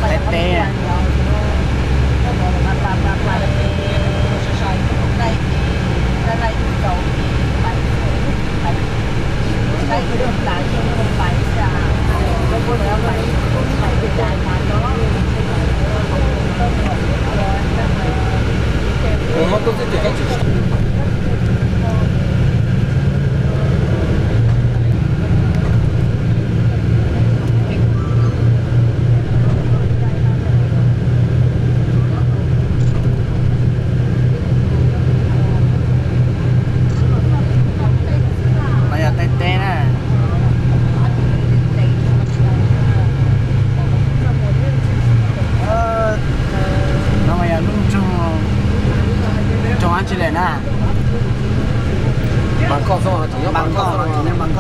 Teb teb. No yog teb teb na. No mas yog lub nroog, nroog dab tsi lawm na? Npas Koj xwb, tseem nyob Npas Koj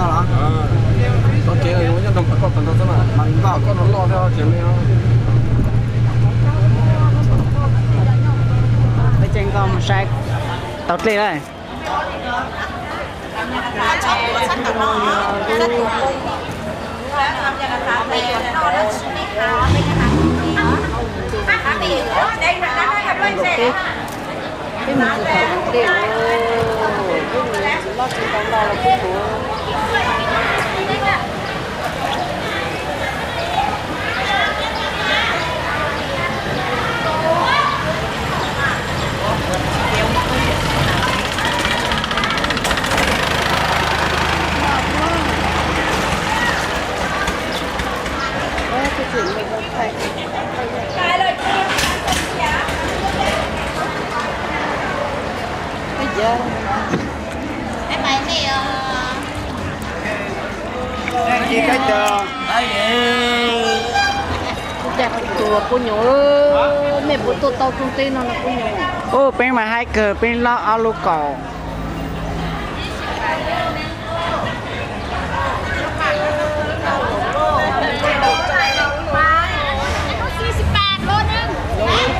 los? Npas Koj, Npas Koj no loj thiab ces me. Peb caij nkoj mus saib tau dlej na. Peb mus tsis tau dlej, peb mus tsis loj tsis ntau los peb mus. Ua cas kuv tus poj nyuam, mej puas tuaj tau rooj teb no no poj nyuam? Ua peb mas haib kawg, peb lob ob lub kaum.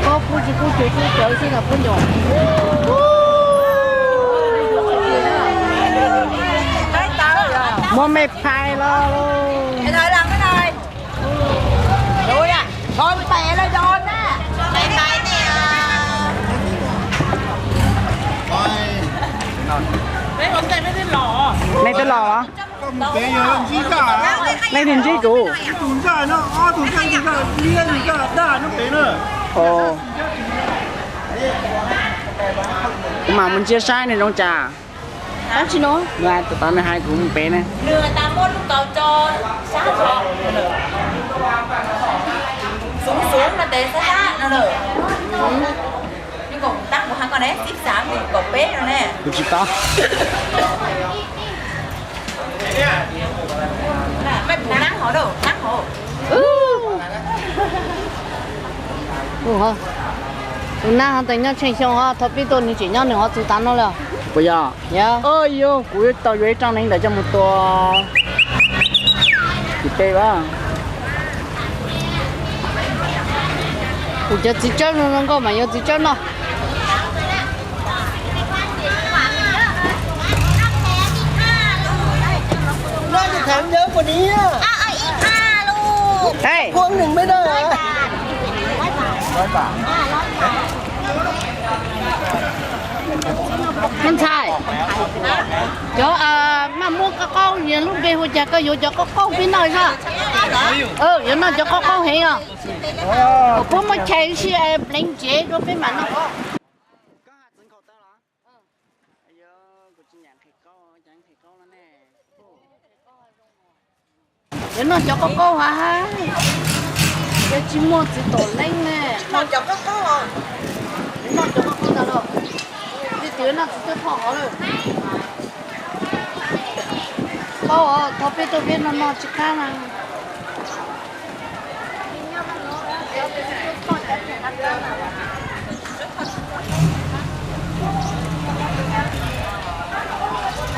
Koj kuj tsis kuj cuag xwb cawv xwb na poj nyuam. Muab mej phais los. Nej twb los los? Nej twb ntsib kuv. Kuv mam mus ntsia saib nws zoo cas. Tab sis no, tus tod nws hais kuv mus pem ne. Kuv tsis paub. Tus nab ho teem nyob tsheej xyoo ho, thaum pib tuaj nws tseem nyob nws ho txug tav no lawm. Puas yog? Yog. Yog, kuv tau yuav ib rooj neev ntawd coj mus tua tim tej as. Kuv cov txiv tsawb no zoo nkauj mas yuav txiv tsawb no. Ntxhais, cov maj muab qaub qaub, lub npe hu cas koj yuav cov qaub qaub peb noj zog? Yuav noj cov qaub qaub heev os. Puab muaj chais ib si pleev ntsev rau peb mam noj. Yuav noj cov qaub qaub hav, yog tsis muaj txiv tom leeb ne. Yuav noj cov qaub qaub ntag los, leej twg noj txiv twb phoj hov lawm. Qaub os, thov peb tuaj peb noj noj tsis qab na.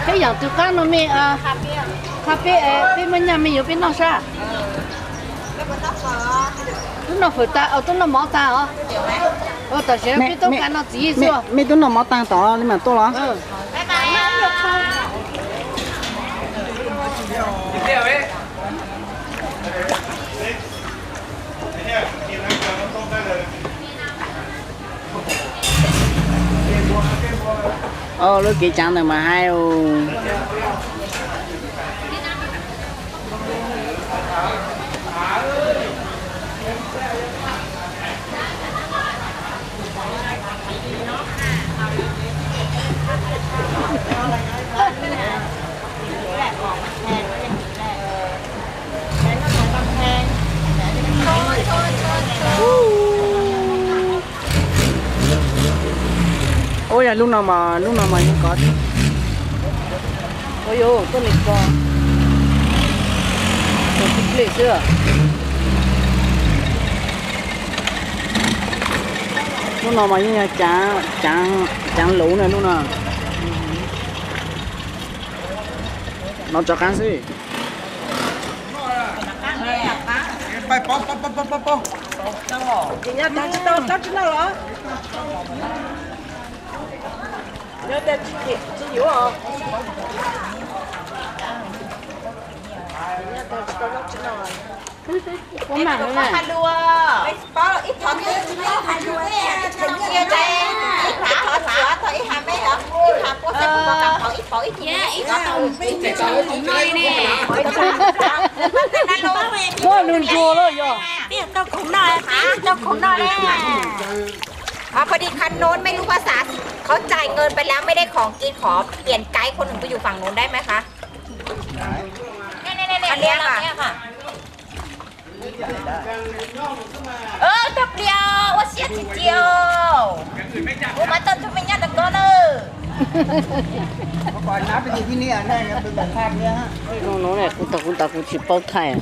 Peb yaam tug qaab no mej, qha peb, peb muaj nyaj mej yuav peb noj sab. Tub noj fawm tag, tub noj mov tag os. Tam sim no peb tub ka noj txiv xwb. Mej tub noj mov tag tom li mam tuaj los? Ua lub kev tsav ntawd mas hais. Ua yog lub no mas, lub no mas yeej kov. Ua yog tuaj li ko, tib pliag xwb. Lub no mas yeej yog caav luv na lub no. No rov qab xwb. Ua mam no na. Muaj nws ntsuag lawm yog. Tau khoom no, tau khoom no ne. พอดีคันโน้นไม่รู้ภาษา เขาจ่ายเงินไปแล้วไม่ได้ของกิน ขอเปลี่ยนไกด์คนหนึ่งไปอยู่ฝั่งนู้นได้ไหมคะ เนี่ยเนี่ยเนี่ยเนี่ย อันเนี้ยค่ะ เนี่ยค่ะ เออ ถ้าเปลี่ยว ว่าเสียทีเดียว กูมาต้นทุนไม่ยากตะก้อนเออ Mus no ne, kuv tau kuv tau kuv tsis paub thaij.